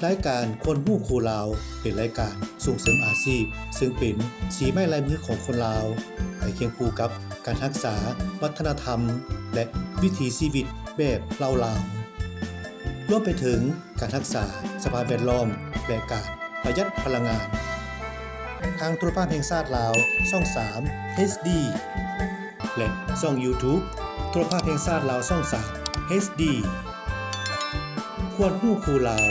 ລາຍການຄວນຮູ້ຄູລາວ ເປັນລາຍການສົ່ງເສີມອາຊີບ ເຊິ່ງເປັນສີໄມ້ລາຍມືຂອງຄົນລາວ ໄປຄຽງຄູ່ກັບການຮັກສາວັດທະນະທຳ ແລະ ວິຖີຊີວິດແບບເຫຼົ່າລາວ ລວມໄປເຖິງການຮັກສາສະພາບແວດລ້ອມ ແລະ ການປະຢັດພະລັງງານ. ທາງໂທລະພາບແຫ່ງຊາດລາວ ຊ່ອງສາມ ເອັດດີ ແລະ ຊ່ອງຢູທູບ ໂທລະພາບແຫ່ງຊາດລາວ ຊ່ອງສາມ ເອັດດີ ຄວນຮູ້ຄູລາວ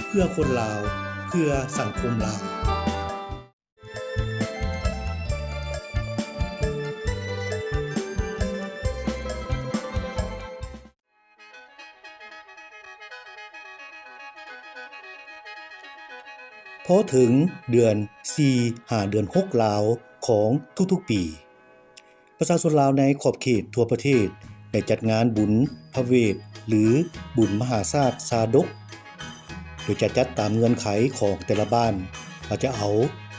ເພື່ອຄົນລາວ ເພື່ອສັງຄົມລາວ. ພໍເຖິງເດືອນສີ່ຫາເດືອນຫົກລາວຂອງທຸກໆປີ, ປະຊາຊົນລາວໃນຂອບເຂດທົ່ວປະເທດໄດ້ຈັດງານບຸນພະເວດ ຫຼື ບຸນມະຫາສາດຊາດົກ ໂດຍຈະຈັດຕາມເງື່ອນໄຂຂອງແຕ່ລະບ້ານວ່າຈະເອົາ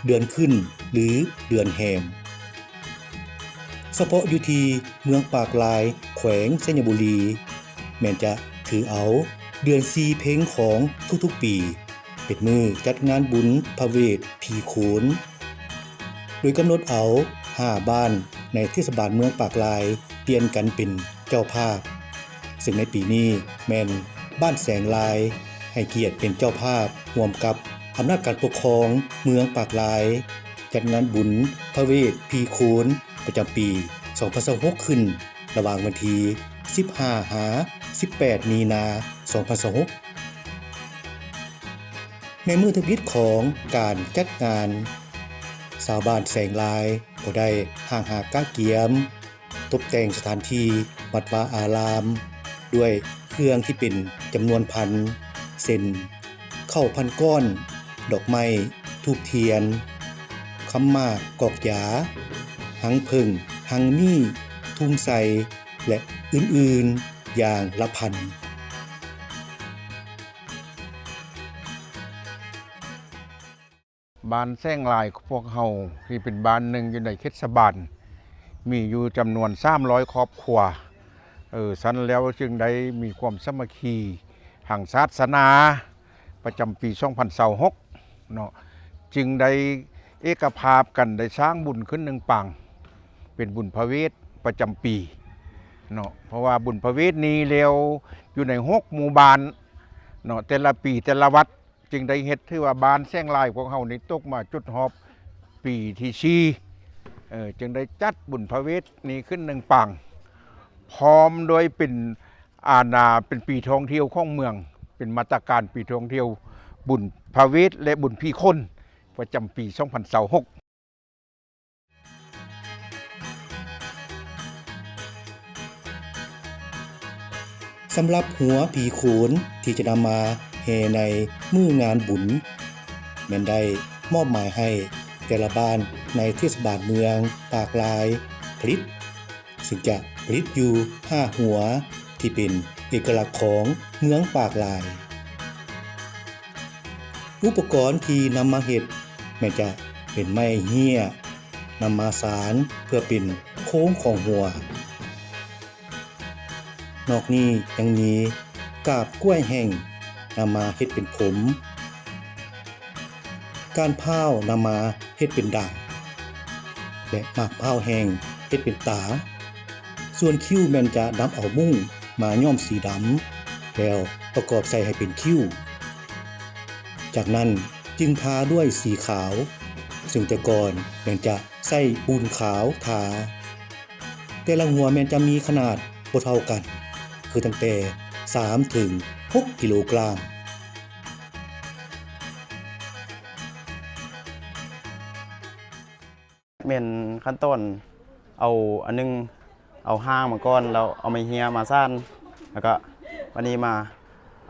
ເດືອນຂຶ້ນ ຫຼື ເດືອນແຮມ. ສະເພາະຢູ່ທີ່ເມືອງປາກລາຍ ແຂວງໄຊຍະບູລີ ແມ່ນຈະຖືເອົາເດືອນສີ່ເພັງຂອງທຸກໆປີ ເປັນມື້ຈັດງານບຸນພະເວດຜີໂຂນ ໂດຍກຳນົດເອົາຫ້າບ້ານໃນເທດສະບານເມືອງປາກລາຍປ່ຽນກັນເປັນເຈົ້າພາບ, ເຊິ່ງໃນປີນີ້ແມ່ນບ້ານແສງລາຍໃຫ້ກຽດເປັນເຈົ້າພາບ ຮ່ວມກັບອຳນາດການປົກຄອງເມືອງປາກລາຍ ຈັດງານບຸນພະເວດຜີໂຂນປະຈຳປີສອງພັນຊາວຫົກ ຂຶ້ນ ລະຫວ່າງວັນທີສິບຫ້າ ຫາ ສິບແປດ ມີນາ ສອງພັນຊາວຫົກ. ໃນມື້ທຳອິດຂອງການຈັດງານ, ຊາວບ້ານແສງລາຍກໍໄດ້ຫ້າງຫາກະກຽມ, ຕົບແຕ່ງສະຖານທີ່ວັດວາອາລາມດ້ວຍເຄື່ອງທີ່ເປັນຈຳນວນພັນ ເຊັ່ນ ເຂົ້າພັນກ້ອນ, ດອກໄມ້, ທູບທຽນ, ຄຳໝາກ, ກອກຢາ, ຮັງເຜິ້ງ, ຮັງໝີ່, ທຸງໄຊ ແລະ ອື່ນໆ ຢ່າງລະພັນ. ບ້ານແສງລາຍຂອງພວກເຮົາ ທີ່ເປັນບ້ານໜຶ່ງຢູ່ໃນເຂດເທດສະບານ ມີຢູ່ຈຳນວນສາມຮ້ອຍຄອບຄົວ. ເອີ ຊັ້ນແລ້ວຈຶ່ງໄດ້ມີຄວາມສາມັກຄີທາງສາສະໜາ ປະຈຳປີສອງພັນຊາວຫົກເນາະ, ຈຶ່ງໄດ້ເອກະພາບກັນ ໄດ້ສ້າງບຸນຂຶ້ນໜຶ່ງປາງ ເປັນບຸນພະເວດປະຈຳປີເນາະ. ເພາະວ່າບຸນພະເວດນີ້ແລ້ວ ຢູ່ໃນຫົກໝູ່ບ້ານເນາະ, ແຕ່ລະປີແຕ່ລະວັດ ຈຶ່ງໄດ້ເຮັດ ຖືວ່າບ້ານແສງລາຍຂອງເຮົານີ້ຕົກມາຈົດຮອບປີທີສີ່ ເອີ ຈຶ່ງໄດ້ຈັດບຸນພະເວດນີ້ຂຶ້ນໜຶ່ງປາງ ພ້ອມດ້ວຍເປັນ ອານາ ເປັນປີທ່ອງທ່ຽວຂອງເມືອງ, ເປັນມາດຕະການປີທ່ອງທ່ຽວ ບຸນພະເວດ ແລະ ບຸນຜີໂຂນ ປະຈຳປີສອງພັນຊາວຫົກ. ສຳລັບຫົວຜີໂຂນທີ່ຈະນຳມາແຫ່ໃນມື້ງານບຸນ ແມ່ນໄດ້ມອບໝາຍໃຫ້ແຕ່ລະບ້ານໃນເທດສະບານເມືອງປາກລາຍຜະລິດ, ເຊິ່ງຈະຜະລິດຢູ່ຫ້າຫົວທີ່ເປັນເອກະລັກຂອງເມືອງປາກລາຍ. ອຸປະກອນທີ່ນຳມາເຮັດແມ່ນຈະເປັນໄມ້ເຮ້ຍ ນຳມາສານເພື່ອເປັນໂຄງຂອງຫົວ. ນອກນີ້ຍັງມີກາບກ້ວຍແຫ້ງ ນຳມາເຮັດເປັນຜົມ, ກ້ານພ້າວນຳມາເຮັດເປັນດາງ ແລະ ໝາກພ້າວແຫ້ງເຮັດເປັນຕາ. ສ່ວນຄິ້ວແມ່ນຈະນຳເອົາມຸ້ງມາຍ້ອມສີດຳ ແລ້ວປະກອບໃສ່ໃຫ້ເປັນຄິ້ວ. ຈາກນັ້ນຈຶ່ງທາດ້ວຍສີຂາວ, ເຊິ່ງແຕ່ກ່ອນແມ່ນຈະໃຊ້ປູນຂາວທາ. ແຕ່ລະຫົວແມ່ນຈະມີຂະໜາດບໍ່ເທົ່າກັນ, ຄືຕັ້ງແຕ່ສາມເຖິງຫົກກິໂລກຣາມ. ແມ່ນຂັ້ນຕອນເອົາອັນໜຶ່ງ ເອົາຮ້າງມາກ່ອນ ແລ້ວເອົາໄມ້ເຮ້ຍມາສານ ແລ້ວກະບາດນີ້ມາ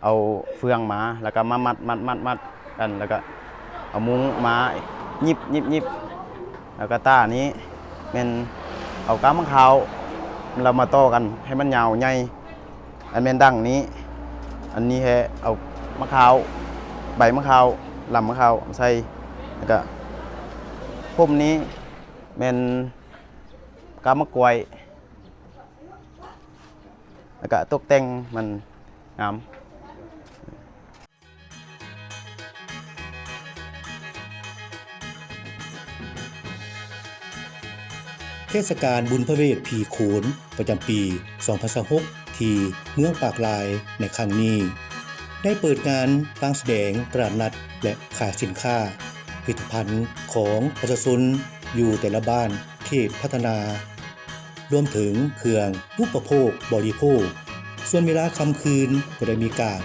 ເອົາເຟືອງມາ ແລ້ວກະມາມັດໆໆກັນ ແລ້ວກະເອົາມຸ້ງມາຫຍິບໆໆ ແລ້ວກະຕານີ້ແມ່ນເອົາກ້າມະຂາວ ແລ້ວມາຕໍ່ກັນໃຫ້ມັນຍາວໃຫຍ່. ອັນແມ່ນດັງນີ້ ອັນນີ້ແຮເອົາມະຂາວ ໃບມະຂາວ ລຳມະຂາວມາໃສ່ ແລ້ວກະຜົມນີ້ແມ່ນກ້າມະກ້ວຍ ແລ້ວກະຕົກແຕ່ງມັນງາມ. ສະການບຸນພະເວດຜີໂຂນປະຈຳປີສອງພັນຊາວຫົກ ທີ່ເມືອງປາກລາຍໃນຄັ້ງນີ້ ໄດ້ເປີດງານການສະແດງຕະຫຼາດນັດ ແລະ ຂາຍສິນຄ້າຜະລິດຕະພັນຂອງປະຊາຊົນຢູ່ແຕ່ລະບ້ານເຂດພັດທະນາ ລວມເຖິງເຄື່ອງອຸປະໂພກບໍລິໂພກ. ສ່ວນເວລາຄ່ຳຄືນກໍໄດ້ມີການ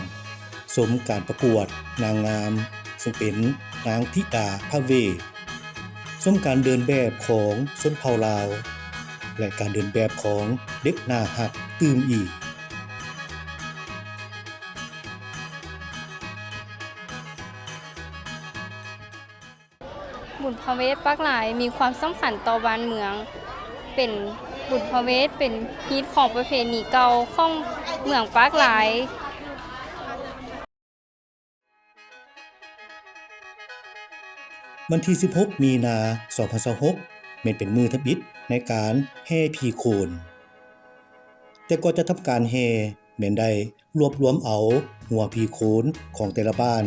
ຊົມການປະກວດນາງງາມ ເຊິ່ງເປັນນາງທິດາພະເວດ, ຊົມການເດີນແບບຂອງຊົນເຜົ່າລາວ ແລະ ການເດີນແບບຂອງເດັກໜ້າຮັກຕື່ມອີກ. ບຸນພະເວດປາກລາຍມີຄວາມສຳຄັນຕໍ່ບ້ານເມືອງ, ເປັນບຸນພະເວດ ເປັນຮີດຄອງປະເພນີເກົ່າຂອງເມືອງປາກລາຍ. ວັນທີສິບຫົກ ມີນາ ສອງພັນຊາວຫົກ ແມ່ນເປັນມື້ທຳອິດໃນການແຫ່ຜີໂຂນ, ແຕ່ກ່ອນຈະທຳການແຫ່ ແມ່ນໄດ້ ລວບລວມເອົາຫົວຜີໂຂນຂອງແຕ່ລະບ້ານ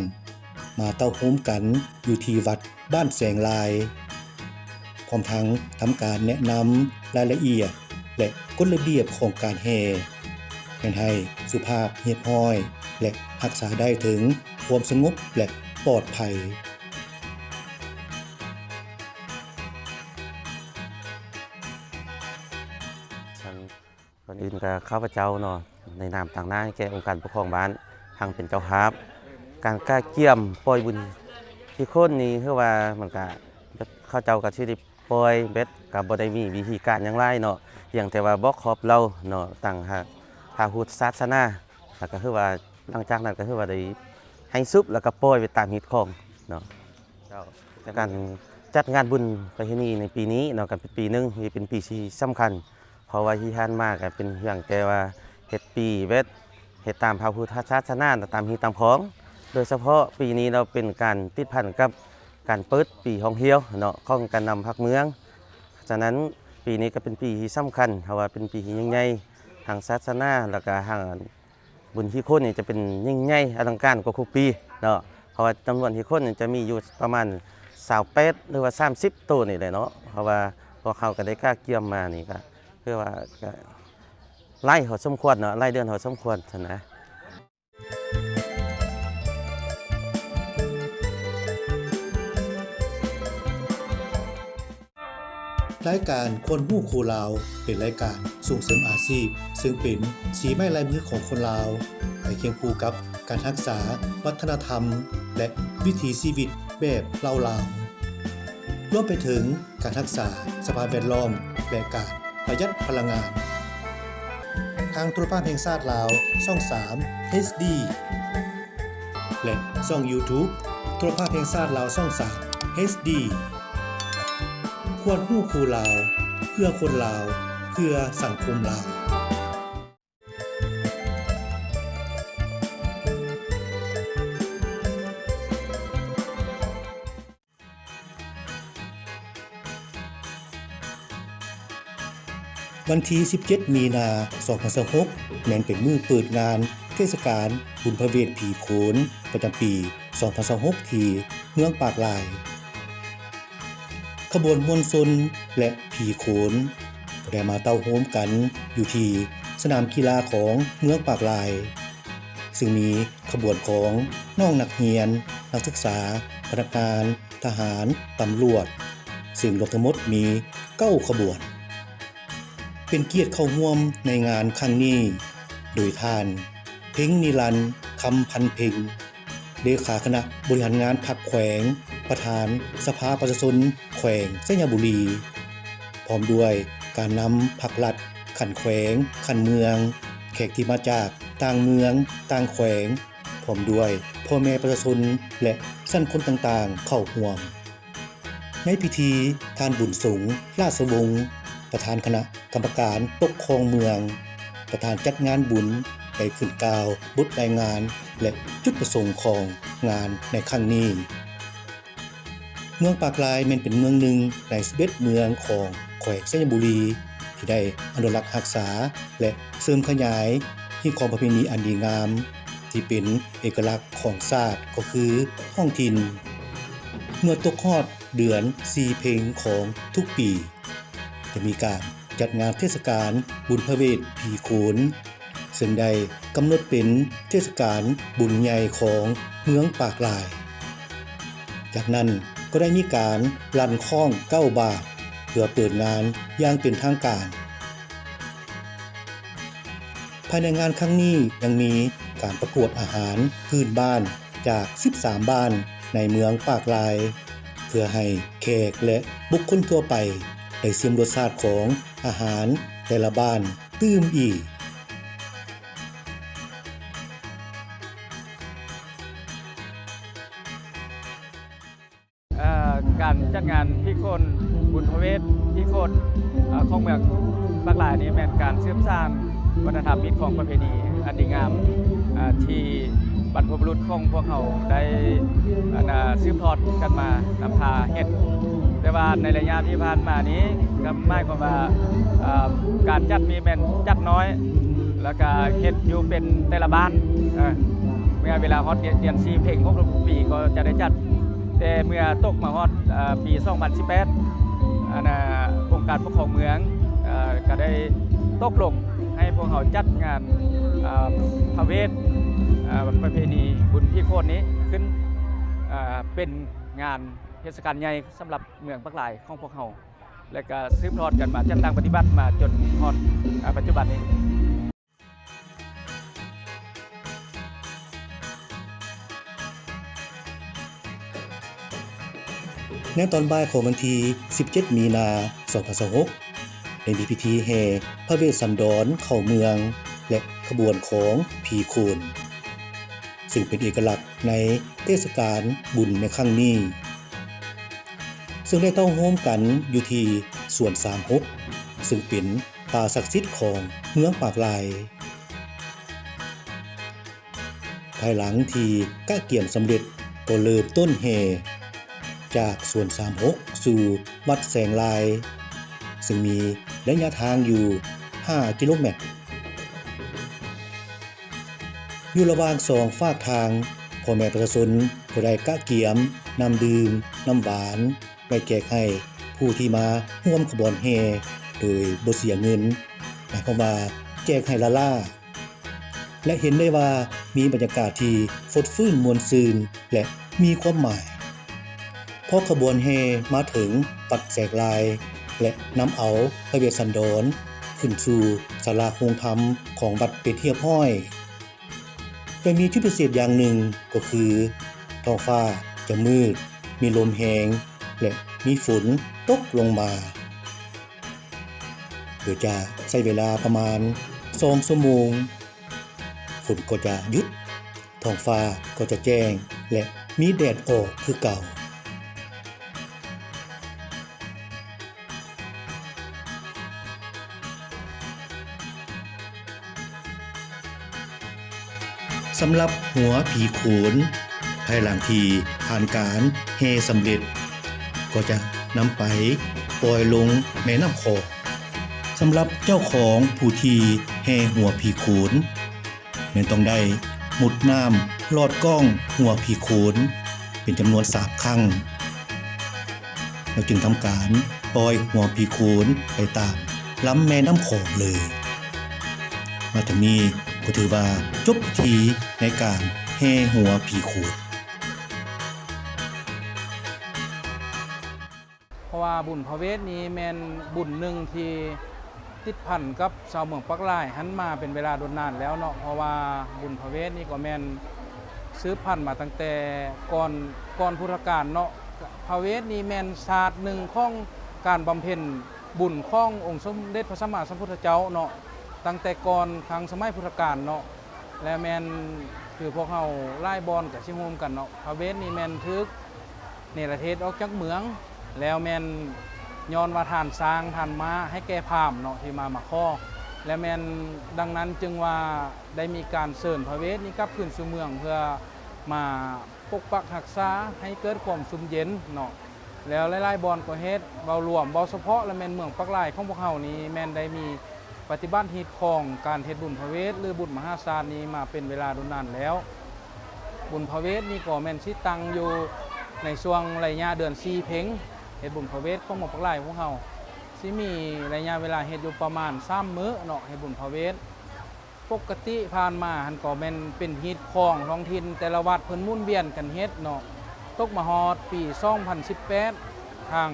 ມາເຕົ້າໂຮມກັນຢູ່ທີ່ວັດບ້ານແສງລາຍ, ພ້ອມທັງທຳການແນະນຳລາຍລະອຽດ ແລະ ກົດລະບຽບຂອງການແຫ່ ແມ່ນໃຫ້ສຸພາບຮຽບຮ້ອຍ ແລະ ຮັກສາໄດ້ເຖິງຄວາມສະຫງົບ ແລະ ປອດໄພ. ກ່ອນອື່ນກໍຂ້າພະເຈົ້າເນາະ ໃນນາມຕາງໜ້າແກ່ອົງການປົກຄອງບ້ານ ທັງເປັນເຈົ້າພາບ ການກະກຽມປ່ອຍບຸນຜີໂຂນນີ້ ຄືວ່າມັນກະ ເຂົາເຈົ້າກໍຊິໄດ້ປ່ອຍເບັດ ກໍບໍ່ໄດ້ມີວິທີການຫຍັງຫຼາຍເນາະ, ພຽງແຕ່ວ່າບອກຂອບເລົ່າເນາະ ຕັ້ງພະ ພະພຸດສາສະໜາ ແລ້ວກໍຄືວ່າ ຫຼັງຈາກນັ້ນກໍຄືວ່າໄດ້ໃຫ້ສຸບ ແລ້ວກໍປ່ອຍໄປຕາມຮີດຄອງເນາະ. ເຈົ້າ ແຕ່ການຈັດງານບຸນປະເພນີໃນປີນີ້ເນາະ ກໍເປັນປີໜຶ່ງ ທີ່ເປັນປີທີ່ສຳຄັນ ເພາະວ່າທີ່ຜ່ານມາກໍເປັນພຽງແຕ່ວ່າເຮັດປີແບບເຮັດຕາມພະພຸດທະສາສະໜາ ຕາມຮີດຕາມຄອງ, ໂດຍສະເພາະປີນີ້ເນາະ ເປັນການຕິດພັນກັບການເປີດປີທ່ອງທ່ຽວເນາະ ຂອງການນຳພັກເມືອງ. ສະນັ້ນ ປີນີ້ກໍເປັນປີທີ່ສຳຄັນ ເພາະວ່າເປັນປີທີ່ຍິ່ງໃຫຍ່ທາງສາສະໜາ ແລ້ວກໍທາງ ບຸນຮີໂຄນນີ້ຈະເປັນຍິ່ງໃຫຍ່ອະລັງການກວ່າທຸກປີເນາະ, ເພາະວ່າຈຳນວນຮີໂຄນນີ້ຈະມີຢູ່ປະມານຊາວແປດ ຫຼືວ່າສາມສິບໂຕນີ້ແຫຼະເນາະ, ເພາະວ່າພວກເຮົາກໍໄດ້ກະກຽມມານີ້ກໍຄືວ່າກໍຫຼາຍພໍສົມຄວນເນາະ, ຫຼາຍເດືອນພໍສົມຄວນຫັ້ນນະ. ລາຍການຄວນຮູ້ຄູ່ລາວ ເປັນລາຍການສົ່ງເສີມອາຊີບ ເຊິ່ງເປັນສີໄມ້ລາຍມືຂອງຄົນລາວ ໄປຄຽງຄູ່ກັບການຮັກສາວັດທະນະທຳ ແລະ ວິຖີຊີວິດແບບລາວໆ, ລວມໄປເຖິງການຮັກສາສະພາບແວດລ້ອມ ແລະ ການປະຢັດພະລັງງານ. ທາງໂທລະພາບແຫ່ງຊາດລາວ ຊ່ອງສາມ ເອັດດີ ແລະ ຊ່ອງຢູທູບ ໂທລະພາບແຫ່ງຊາດລາວ ຊ່ອງສາມ ເອັດດີ ຄວນຮູ້ຄູ່ລາວ ເພື່ອຄົນລາວ ເພື່ອສັງຄົມລາວ. ວັນທີສິບເຈັດ ມີນາ ສອງພັນຊາວຫົກ ແມ່ນເປັນມື້ເປີດງານເທດສະການບຸນພະເວດຜີໂຂນ ປະຈຳປີສອງພັນຊາວຫົກ ທີ່ເມືອງປາກລາຍ. ຂະບວນມວນຊົນ ແລະ ຜີໂຂນ ກໍໄດ້ມາເຕົ້າໂຮມກັນຢູ່ທີ່ສະໜາມກິລາຂອງເມືອງປາກລາຍ, ເຊິ່ງມີຂະບວນຂອງນ້ອງນັກຮຽນ, ນັກສຶກສາ, ພະນັກງານ, ທະຫານ, ຕຳຫຼວດ, ເຊິ່ງລວມທັງໝົດມີເກົ້າຂະບວນ ເປັນກຽດເຂົ້າຮ່ວມໃນງານຄັ້ງນີ້ ໂດຍທ່ານ ເພັງນິລັນ ຄຳພັນເພັງ ເລຂາຄະນະບໍລິຫານງານພັກແຂວງ, ປະທານສະພາປະຊາຊົນແຂວງໄຊຍະບູລີ, ພ້ອມດ້ວຍການນຳພັກລັດຂັ້ນແຂວງ, ຂັ້ນເມືອງ, ແຂກທີ່ມາຈາກຕ່າງເມືອງ, ຕ່າງແຂວງ, ພ້ອມດ້ວຍພໍ່ແມ່ປະຊາຊົນ ແລະ ຊັ້ນຄົນຕ່າງໆເຂົ້າຮ່ວມ. ໃນພິທີ, ທ່ານ ບຸນສົງ ລາຊະວົງ ປະທານຄະນະກຳມະການປົກຄອງເມືອງ, ປະທານຈັດງານບຸນ ໄດ້ຂຶ້ນກ່າວບົດລາຍງານ ແລະ ຈຸດປະສົງຂອງງານໃນຄັ້ງນີ້. ເມືອງປາກລາຍແມ່ນເປັນເມືອງໜຶ່ງໃນສິບເອັດເມືອງຂອງແຂວງໄຊຍະບູລີ ທີ່ໄດ້ອະນຸລັກຮັກສາ ແລະ ເສີມຂະຫຍາຍຮີດຄອງປະເພນີອັນດີງາມ ທີ່ເປັນເອກະລັກຂອງຊາດ ກໍຄືທ້ອງຖິ່ນ. ເມື່ອຕົກຮອດເດືອນສີ່ເພັງຂອງທຸກປີ, ຈະມີການຈັດງານເທດສະການບຸນພະເວດຜີໂຂນ ເຊິ່ງໄດ້ກຳນົດເປັນເທດສະການບຸນໃຫຍ່ຂອງເມືອງປາກລາຍ. ຈາກນັ້ນກໍໄດ້ມີການລັ່ນຄ້ອງເກົ້າບາດ ເພື່ອເປີດງານຢ່າງເປັນທາງການ. ພາຍໃນງານຄັ້ງນີ້ຍັງມີການປະກວດອາຫານພື້ນບ້ານຈາກສິບສາມບ້ານໃນເມືອງປາກລາຍ ເພື່ອໃຫ້ແຂກ ແລະ ບຸກຄົນທົ່ວໄປໄດ້ຊິມລົດຊາດຂອງອາຫານແຕ່ລະບ້ານຕື່ມອີກ. ເອີ່ ການຈັດງານຜີໂຂນ ບຸນພະເວດຜີໂຂນ ເອີ່ ຂອງເມືອງປາກລາຍນີ້ ແມ່ນການສືບສານວັດທະນະທຳ, ຮີດຄອງ, ປະເພນີອັນດີງາມ ເອີ່ ທີ່ບັນພະບຸລຸດຂອງພວກເຮົາໄດ້ ອັນ ສືບທອດກັນມານຳພາເຮັດ. ແຕ່ວ່າໃນໄລຍະທີ່ຜ່ານມານີ້ ກໍໝາຍຄວາມວ່າ ເອີ່ ການຈັດນີ້ແມ່ນຈັດນ້ອຍ ແລ້ວກະເຮັດຢູ່ເປັນແຕ່ລະບ້ານ. ເອີ່ ເມື່ອເວລາຮອດເດືອນ ເດືອນສີ່ເພັງ ຄົບທຸກປີກໍຈະໄດ້ຈັດ. ແຕ່ເມື່ອຕົກມາຮອດ ເອີ່ ປີສອງພັນສິບແປດ ອັນ ອົງການປົກຄອງເມືອງ ເອີ່ ກໍໄດ້ຕົກລົງໃຫ້ພວກເຮົາຈັດງານ ເອີ່ ພະເວດ ເອີ່ ປະເພນີບຸນຜີໂຂນນີ້ຂຶ້ນ ເອີ່ ເປັນງານເທດສະການໃຫຍ່ສຳລັບເມືອງປາກລາຍຂອງພວກເຮົາ ແລະ ກໍສືບທອດກັນມາ ຈັດຕັ້ງປະຕິບັດມາຈົນຮອດ ເອີ່ ປັດຈຸບັນນີ້. ໃນຕອນບ່າຍຂອງວັນທີສິບເຈັດ ມີນາ ສອງພັນຊາວຫົກ ໄດ້ມີພິທີແຫ່ພະເວດສັນດອນເຂົ້າເມືອງ ແລະ ຂະບວນຂອງຜີໂຂນ ເຊິ່ງເປັນເອກະລັກໃນເທດສະການບຸນໃນຄັ້ງນີ້ ເຊິ່ງໄດ້ເຕົ້າໂຮມກັນຢູ່ທີ່ສວນສາມຫົກ ເຊິ່ງເປັນ ປ່າສັກສິດຂອງເມືອງປາກລາຍ. ພາຍຫຼັງທີ່ກະກຽມສຳເລັດ ກໍເລີ່ມຕົ້ນແຫ່ຈາກສວນສາມຫົກ ສູ່ວັດແສງລາຍ ເຊິ່ງມີໄລຍະທາງຢູ່ຫ້າກິໂລແມັດ. ຢູ່ລະຫວ່າງສອງຟາກທາງ, ພໍ່ແມ່ປະຊາຊົນກໍໄດ້ກະກຽມນ້ຳດື່ມ, ນ້ຳຫວານ ໄວ້ແຈກໃຫ້ຜູ້ທີ່ມາຮ່ວມຂະບວນແຫ່ໂດຍບໍ່ເສຍເງິນ, ໝາຍຄວາມວ່າແຈກໃຫ້ລ້າໆ ແລະ ເຫັນໄດ້ວ່າມີບັນຍາກາດທີ່ຟົດຟື້ນມ່ວນຊື່ນ ແລະ ມີຄວາມໝາຍ. ພໍຂະບວນແຫ່ມາເຖິງວັດແສງລາຍ ແລະ ນຳເອົາພະເວດສັນດອນຂຶ້ນສູ່ສາລາໂຮງທຳຂອງວັດເປັນທີ່ຮຽບຮ້ອຍ. ແຕ່ມີຈຸດພິເສດຢ່າງໜຶ່ງກໍຄື ທ້ອງຟ້າຈະມືດ, ມີລົມແຮງ ແລະ ມີຝົນຕົກລົງມາ, ໂດຍຈະໃຊ້ເວລາປະມານສອງຊົ່ວໂມງ, ຝົນກໍຈະຢຸດ, ທ້ອງຟ້າກໍຈະແຈ້ງ ແລະ ມີແດດອອກຄືເກົ່າ. ສຳລັບຫົວຜີໂຂນ ພາຍຫຼັງທີ່ຜ່ານການແຫ່ສຳເລັດ ກໍຈະນຳໄປປ່ອຍລົງແມ່ນ້ຳຂອງ. ສຳລັບເຈົ້າຂອງຜູ້ທີ່ແຫ່ຫົວຜີໂຂນ ແມ່ນຕ້ອງໄດ້ມຸດນ້ຳລອດກ້ອງຫົວຜີໂຂນເປັນຈຳນວນສາມຄັ້ງ ແລ້ວຈຶ່ງທຳການປ່ອຍຫົວຜີໂຂນໄປຕາມລຳແມ່ນ້ຳຂອງເລີຍ. ມາເຖິງນີ້ກໍຖືວ່າຈົບພິທີໃນການແຫ່ຫົວຜີໂຂນ. ເພາະວ່າບຸນພະເວດນີ້ແມ່ນບຸນໜຶ່ງທີ່ຕິດພັນກັບຊາວເມືອງປາກລາຍຫັ້ນມາເປັນເວລາດົນນານແລ້ວເນາະ, ເພາະວ່າບຸນພະເວດນີ້ກໍແມ່ນສືບພັນມາຕັ້ງແຕ່ກ່ອນ ກ່ອນພຸດທະການເນາະ. ພະເວດນີ້ແມ່ນສາດໜຶ່ງຂອງການບຳເພັນບຸນຂອງອົງສົມເດັດພະສຳມາສຳພຸດທະເຈົ້າເນາະ, ຕັ້ງແຕ່ກ່ອນຄັ້ງສະໄໝພຸດທະການເນາະ. ແລະແມ່ນຄືພວກເຮົາຫຼາຍບ່ອນກະຊິຮູ້ນຳກັນເນາະ, ພະເວດນີ້ແມ່ນຖືກເນລະເທດອອກຈາກເມືອງ, ແລ້ວແມ່ນຍ້ອນວ່າທ່ານຊ້າງທ່ານມ້າໃຫ້ແກ່ພາມເນາະ ທີ່ມາ ມາຂໍ, ແລະແມ່ນດັ່ງນັ້ນຈຶ່ງວ່າໄດ້ມີການເຊີນພະເວດນີ້ກັບຄືນສູ່ເມືອງ ເພື່ອມາປົກປັກຮັກສາໃຫ້ເກີດຄວາມຊຸ່ມເຢັນເນາະ. ແລ້ວຫຼາຍໆບ່ອນກໍເຮັດ, ເວົ້າລວມ ເວົ້າສະເພາະລະແມ່ນເມືອງປາກລາຍຂອງພວກເຮົານີ້ແມ່ນໄດ້ມີ ປະຕິບັດຮີດຄອງການເຮັດບຸນພະເວດ ຫຼື ບຸນມະຫາຊາດນີ້ມາເປັນເວລາດົນນານແລ້ວ. ບຸນພະເວດນີ້ກໍແມ່ນຊິຕັ້ງຢູ່ໃນຊ່ວງໄລຍະເດືອນສີ່ເພັງ, ເຮັດບຸນພະເວດຂອງເມືອງປາກລາຍຂອງເຮົາ ທີ່ມີໄລຍະເວລາເຮັດຢູ່ປະມານສາມມື້ເນາະ ເຮັດບຸນພະເວດ. ປົກກະຕິຜ່ານມາຫັ້ນກໍແມ່ນເປັນຮີດຄອງທ້ອງຖິ່ນ ແຕ່ລະວັດເພິ່ນໝູນວຽນກັນເຮັດເນາະ. ຕົກມາຮອດປີສອງພັນສິບແປດ ທາງ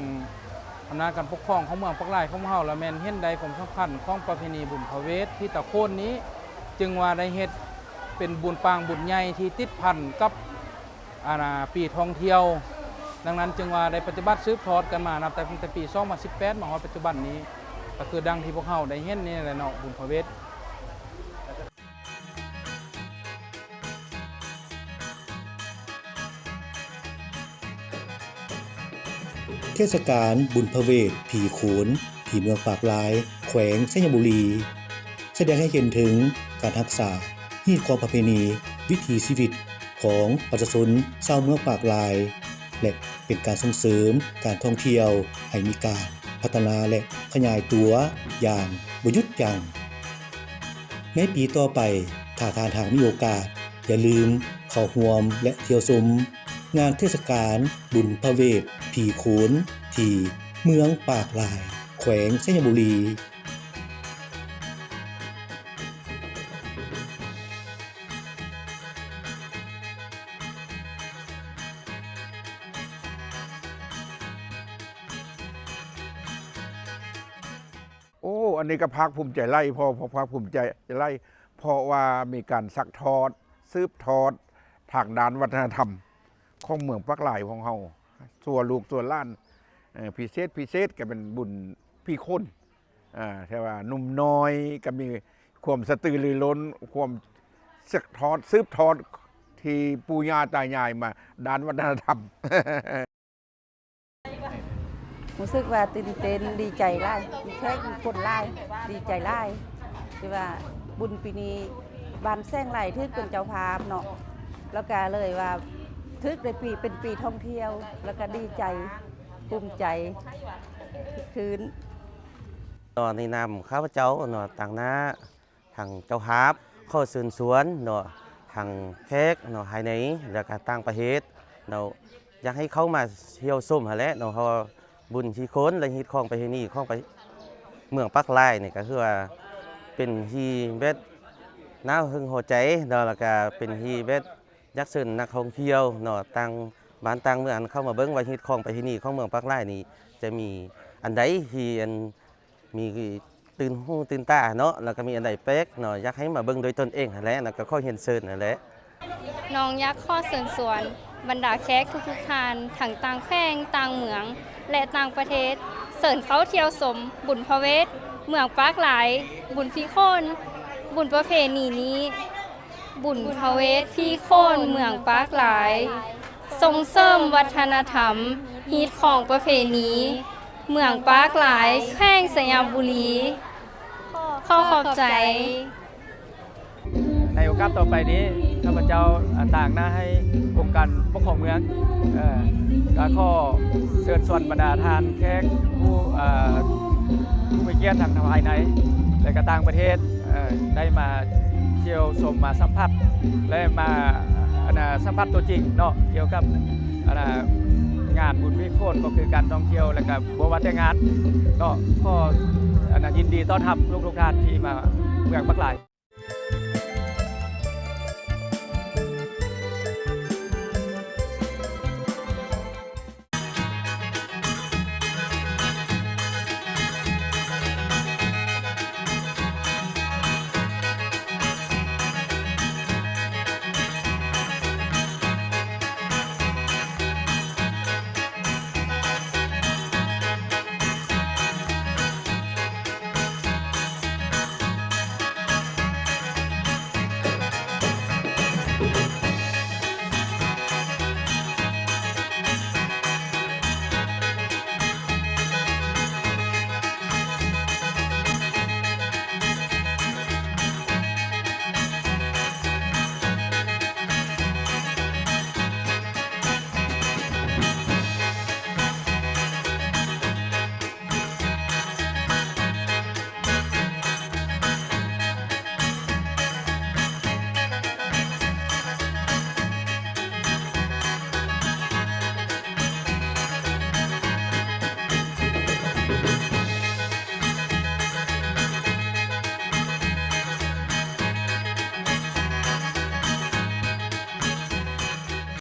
ອຳນາດການປົກຄອງຂອງເມືອງປາກລາຍຂອງເຮົາລະແມ່ນເຫັນໄດ້ຄວາມສຳຄັນຂອງປະເພນີບຸນພະເວດທີ່ຕະໂຄນນີ້ ຈຶ່ງວ່າໄດ້ເຮັດເປັນບຸນປາງບຸນໃຫຍ່ທີ່ຕິດພັນກັບ ອັນນ່າ ປີທ່ອງທ່ຽວ. ດັ່ງນັ້ນຈຶ່ງວ່າໄດ້ປະຕິບັດສືບທອດກັນມາ ນັບແຕ່ ຕັ້ງແຕ່ປີສອງພັນສິບແປດ ມາຮອດປັດຈຸບັນນີ້ ກໍຄືດັ່ງທີ່ພວກເຮົາໄດ້ເຫັນນີ້ແຫຼະເນາະ ບຸນພະເວດ. ເທດສະການບຸນພະເວດຜີໂຂນ ທີ່ເມືອງປາກລາຍ ແຂວງໄຊຍະບູລີ ສະແດງໃຫ້ເຫັນເຖິງການຮັກສາຮີດຄອງປະເພນີ ວິຖີຊີວິດຂອງປະຊາຊົນຊາວເມືອງປາກລາຍ ແລະ ເປັນການສົ່ງເສີມການທ່ອງທ່ຽວໃຫ້ມີການພັດທະນາ ແລະ ຂະຫຍາຍຕົວຢ່າງບໍ່ຢຸດຢັ້ງ. ໃນປີຕໍ່ໄປ ຖ້າທ່ານຫາກມີໂອກາດ, ຢ່າລືມເຂົ້າຮ່ວມ ແລະ ທ່ຽວຊົມງານເທດສະການບຸນພະເວດຜີໂຂນ ທີ່ເມືອງປາກລາຍ ແຂວງໄຊຍະບູລີ. ໂອ້ ອັນນີ້ກໍພາກພູມໃຈຫຼາຍ ເພາະ ເພາະພາກພູມໃຈຫຼາຍ ເພາະວ່າມີການສັກທອດ ສືບທອດທາງດ້ານວັດທະນະທຳຂອງເມືອງປາກລາຍຂອງເຮົາ ຊົ່ວລູກຊົ່ວຫຼານ. ເອີ ພິເສດ ພິເສດກໍເປັນບຸນຜີໂຂນ ເອີ ແຕ່ວ່າໜຸ່ມນ້ອຍກໍມີຄວາມສະຕືລືລົ້ນ ຄວາມສືບທອດ ສືບທອດທີ່ປູ່ຍ່າຕາຍາຍມາດ້ານວັດທະນະທຳ. ຮູ້ສຶກວ່າຕື່ນເຕັ້ນ ດີໃຈຫຼາຍ ມີແຂກມີຄົນຫຼາຍ ດີໃຈຫຼາຍ ທີ່ວ່າບຸນປີນີ້ບ້ານແສງໄຫຼຖືກເປັນເຈົ້າພາບເນາະ ແລ້ວກະເລີຍວ່າຖືກໄດ້ປີ ເປັນປີທ່ອງທ່ຽວ ແລ້ວກະດີໃຈ ພູມໃຈ ຄຶກຄື້ນ. ເນາະ ໃນນາມຂ້າພະເຈົ້າເນາະ ຕາງໜ້າ ທາງເຈົ້າພາບ ຂໍເຊີນຊວນເນາະ ທາງແຂກເນາະ ພາຍໃນ ແລ້ວກະຕ່າງປະເທດເນາະ ຢາກໃຫ້ເຂົ້າມາທ່ຽວຊົມຫັ້ນແຫຼະເນາະ ເພາະວ່າບຸນຜີໂຂນ ແລະ ຮີດຄອງປະເພນີຂອງປະ ເມືອງປາກລາຍນີ້ ກໍຄືວ່າເປັນທີ່ແບບໜ້າຫຶງຫົວໃຈເນາະ ແລ້ວກະເປັນທີ່ແບບຢາກເຊີນນັກທ່ອງທ່ຽວເນາະ ຕ່າງບ້ານຕ່າງເມືອງ ເຂົ້າມາເບິ່ງວ່າຮີດຄອງປະເພນີຂອງເມືອງປາກລາຍນີ້ ຈະມີອັນໃດທີ່ອັນ ມີຕື່ນຫູຕື່ນຕາເນາະ ແລ້ວກໍມີອັນໃດແປກເນາະ ຢາກໃຫ້ມາເບິ່ງດ້ວຍຕົນເອງຫັ້ນແຫຼະ ແລ້ວກໍຂໍຮຽນເຊີນຫັ້ນແຫຼະ. ນ້ອງຢາກຂໍເຊີນຊວນບັນດາແຂກທຸກໆທ່ານ ທັງຕ່າງແຂວງ ຕ່າງເມືອງ ແລະ ຕ່າງປະເທດ ເຊີນເຂົ້າທ່ຽວຊົມບຸນພະເວດເມືອງປາກລາຍ ບຸນຜີໂຂນ ບຸນປະເພນີນີ້ ບຸນພະເວດຜີໂຂນເມືອງປາກລາຍ ສົ່ງເສີມວັດທະນະທຳ ຮີດຄອງປະເພນີ ເມືອງປາກລາຍ ແຂວງໄຊຍະບູລີ. ຂໍຂອບໃຈ. ໃນໂອກາດຕໍ່ໄປນີ້ ຂ້າພະເຈົ້າ ອາ ຕາງໜ້າໃຫ້ອົງການປົກຄອງເມືອງ ເອີ ກໍຂໍເຊີນຊວນບັນດາທ່ານແຂກ ຜູ້ ເອີ ຜູ້ມີກຽດທັງພາຍໃນ ແລະ ກໍຕ່າງປະເທດ ເອີ ໄດ້ມາທ່ຽວຊົມ ມາສຳຜັດ ແລະ ມາ ອັນນ່າ ສຳຜັດຕົວຈິງເນາະ ກ່ຽວກັບ ອັນນ່າ ງານບຸນຜີໂຂນ ກໍຄືການທ່ອງທ່ຽວ ແລະ ກໍບໍ່ວ່າແຕ່ງານເນາະ. ຂໍ ອັນນ່າ ຍິນດີຕ້ອນຮັບທຸກໆທ່ານທີ່ມາເມືອງປາກລາຍ.